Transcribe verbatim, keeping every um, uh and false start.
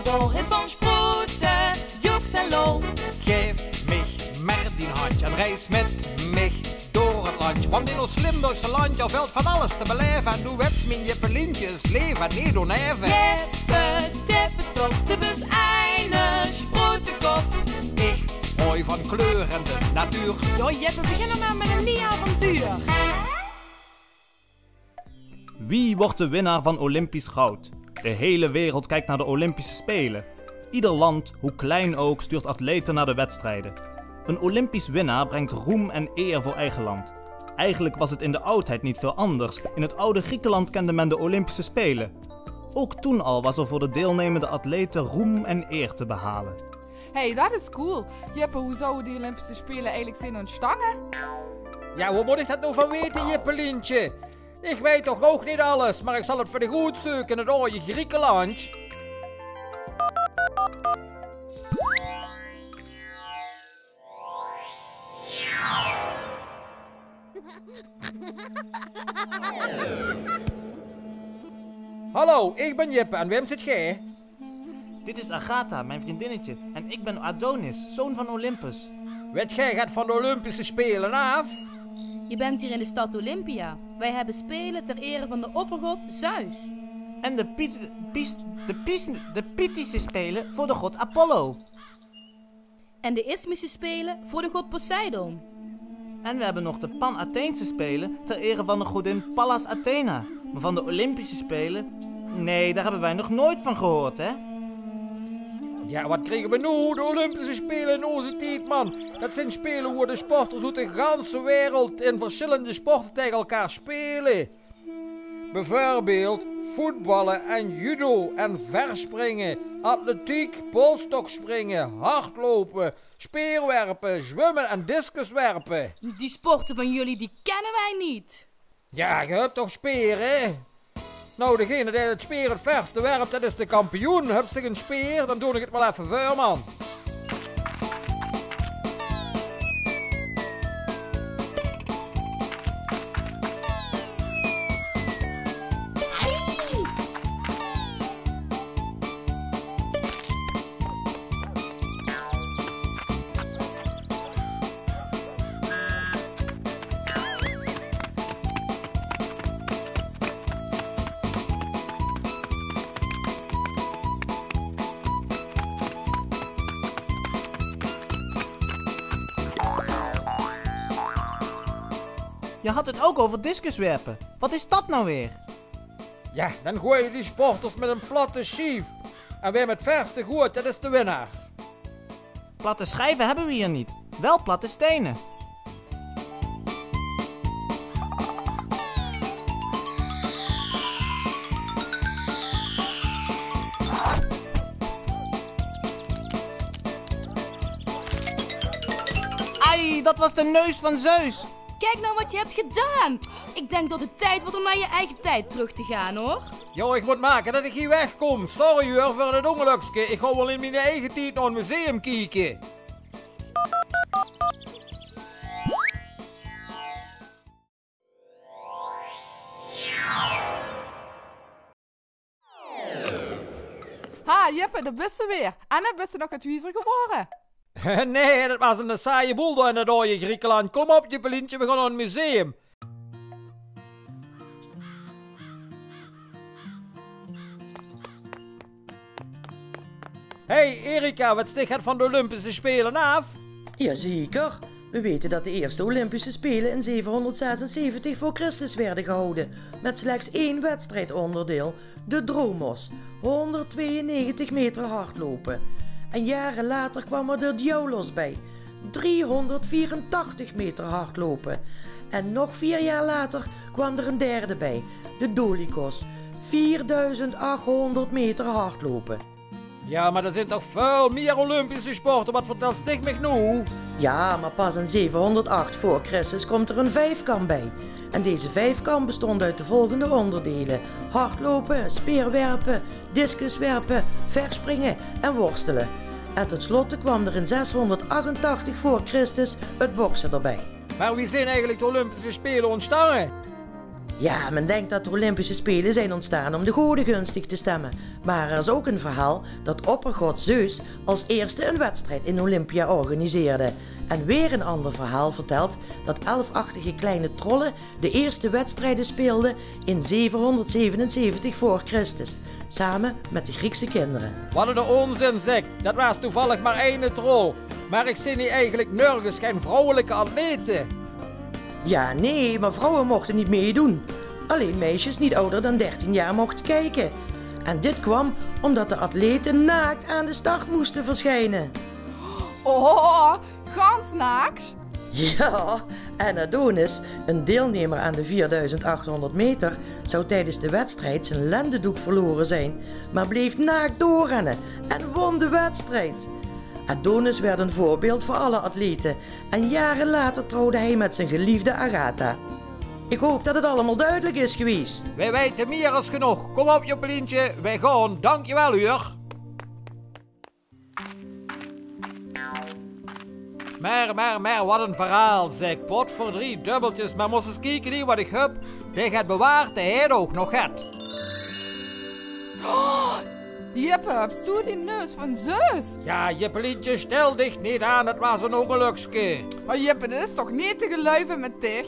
Door het van sproeten, joeks en lol. Gaef mich mer dien handj en reis mit mich door het landj. Want in ós Limburgse landj, dao vèlt van alles te belaeve. En doe wèts, mien Jippelientje, is laeve neet onaeve. Jippe, tippe, top, de bus eine sproetekop. Ich haoj van kleur en de natuur. Jao, Jippe, begin dan mer mit ein niej avontuur. Wie wordt de winnaar van Olympisch goud? De hele wereld kijkt naar de Olympische Spelen. Ieder land, hoe klein ook, stuurt atleten naar de wedstrijden. Een Olympisch winnaar brengt roem en eer voor eigen land. Eigenlijk was het in de oudheid niet veel anders. In het oude Griekenland kende men de Olympische Spelen. Ook toen al was er voor de deelnemende atleten roem en eer te behalen. Hey, dat is cool. Jippe, hoe zouwe die Olympische Spelen eigelik zeen óntstange? Jao, wo mót ich dat noe van weite, Jippelientje? Ich weit toch ouch neet alles, mer ich zal het veur dich oetzeuke in het aoje Griekenlandj. Hallo, ich bin Jippe en wae zeet geer? Dit is Agatha, mijn vriendinnetje, en ik ben Adonis, zoon van Olympus. Wèt geer get van de Olympische Spelen aaf? Je bent hier in de stad Olympia. Wij hebben spelen ter ere van de oppergod Zeus. En de Pyth-, Pys-, de Pys-, de Pythische Spelen voor de god Apollo. En de Isthmische Spelen voor de god Poseidon. En we hebben nog de Pan-Atheense Spelen ter ere van de godin Pallas Athena. Maar van de Olympische Spelen, nee, daar hebben wij nog nooit van gehoord, hè? Jao, wat kriege we noe? De Olympische Spelen in ózze tied, man. Dat zeen spele wo de sporters oet de ganse wereld in versjillende sporte taenge elkaar spele. Beveurbeeld voetballe en judo en verspringe, atletiek, polsstokspringe, hardloupe, speerwerpe, zwumme en discuswerpe. Die sporten van jullie, die kennen wij niet. Jao, geer höbt toch speer, hè? Nou, degene dae het speer het verste werpt, dat is de kampioen. Höbs se gein speer, dan doon ich het waal effe veur, man. Je had het ook over discuswerpen. Wat is dat nou weer? Jao, dan goeie die sporters mit ein platte sjief. En wae 'm het verste goeit, dat is de winnaar. Platte schijven hebben we hier niet. Wel platte stenen. Ai, dat was de neus van Zeus. Kijk nou wat je hebt gedaan. Ik denk dat het tijd wordt om naar je eigen tijd terug te gaan, hoor. Jao, ich mót make dat ich hie wegkóm. Sorry huur, veur dat óngelökske. Ich gaon waal in mien eige tied nao ein museum kieke. Ha, Jippe, dao bis se weer. En, bis se nog get wiezer gewore? Nae, dat waas eine saaie boel dao in dat aoje Griekenland. Kóm op, Jippelientje, we gaon nao ein museum. Hey Erika, wèts dich get van de Olympische Spelen aaf? Jazeker. We weten dat de eerste Olympische Spelen in zevenhonderdzesenzeventig voor Christus werden gehouden, met slechts één wedstrijdonderdeel, de Dromos, honderdtweeënnegentig meter hardlopen. En jaren later kwam er de Diaulos bij, driehonderdvierentachtig meter hardlopen. En nog vier jaar later kwam er een derde bij, de Dolikos, vierduizend achthonderd meter hardlopen. Jao, mer d'r zeen toch väöl mieër Olympische sporte, wat vertèls dich mich noe? Ja, maar pas in zevenhonderdacht voor Christus komt er een vijfkamp bij. En deze vijfkamp bestond uit de volgende onderdelen: hardlopen, speerwerpen, discuswerpen, verspringen en worstelen. En ten slotte kwam er in zeshonderdachtentachtig voor Christus het boksen erbij. Mer wie zeen eigelik de Olympische Spele óntstange? Ja, men denkt dat de Olympische Spelen zijn ontstaan om de goden gunstig te stemmen. Maar er is ook een verhaal dat oppergod Zeus als eerste een wedstrijd in Olympia organiseerde. En weer een ander verhaal vertelt dat elfachtige kleine trollen de eerste wedstrijden speelden in zevenhonderdzevenenzeventig voor Christus, samen met de Griekse kinderen. Wat 'ne ónzin, zeg. Dat waas toevallig mer eine trol. Mer ich zeen hie eigelik nörges gein vrouwelike atlete. Ja, nee, maar vrouwen mochten niet meedoen. Alleen meisjes niet ouder dan dertien jaar mochten kijken. En dit kwam omdat de atleten naakt aan de start moesten verschijnen. Oh, gans naaks? Ja, en Adonis, een deelnemer aan de vierduizend achthonderd meter, zou tijdens de wedstrijd zijn lendendoek verloren zijn, maar bleef naakt doorrennen en won de wedstrijd. Adonis werd een voorbeeld voor alle atleten en jaren later trouwde hij met zijn geliefde Agatha. Ik hoop dat het allemaal duidelijk is geweest. Wij weite mier as genóg. Kom op, Joppelientje, wij gaon. Dankjewel, huur. Mer, mer, mer, wat ein verhaal, zeg. Pot veur drie dubbeltjes, mer mós ins kieke hie wat ich höb. Dich het bewaard, de het ouch nog het. Oh, Jippe, höbs doe die neus van Zeus? Ja, Jippelientje, stel dich neet aan, het waas ein óngelökske. Oh, Jippe, dit is toch neet te geluive mit dich?